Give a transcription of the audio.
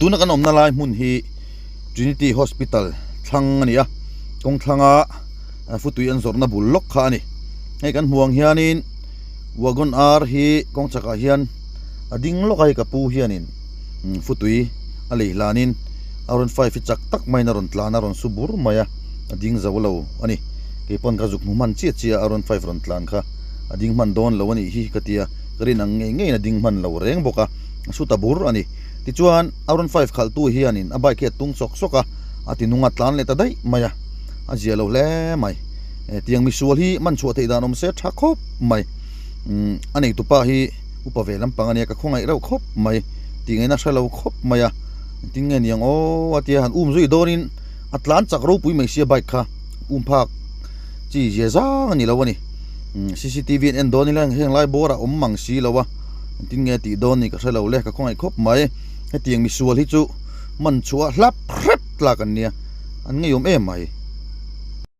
Tuna kan awmna lai hmun hi Trinity Hospital thlang a ni a, kawng thlanga futui an zawrhna bul lawk kha a ni. Hei kan hmuh ang hianin Wagon R hi kawng chakah hian a ding lawk a, hei ka pu hianin futui a lei hlanin a rawn five hi chak tak maiin a rawn tlan a, a rawn su bur mai a, a ding zo lo a ni. Keipawn ka zuk hmu hman chiah chiah a, a rawn five rawn tlan kha a ding hman dawn lo a nih hi ka ti a, ka rin ang ngei ngeiin a ding hman lo reng bawk a, a su ta bur a ni. Tichuan a rawn five khalhtu hianin a bike hi a tung sawk sawk a, a ti nung a tlan leh ta daih mai a, a zia lo hle mai. Tiang misual hi man chhuah theih dan awm se tha khawp mai. Umm a neitupa hi upa ve lampang a nia ka khawngaih reuh khawp mai tih ngaihna hre lo khawp mai a, engtin nge niang aw a tia han um zui dawnin a tlan chak ropui mai sia bike kha um phak chi zia zang a ni lo a ni. Umm cctv an en dawn ila heng lai bawr a awm mang si lo a, engtin nge tih dawn ni ka hre lo le ka khawngaih khawp mai. Hetiang misual hi chu man chhuah hlap hrep tlak an nia an ngeiawm em mai.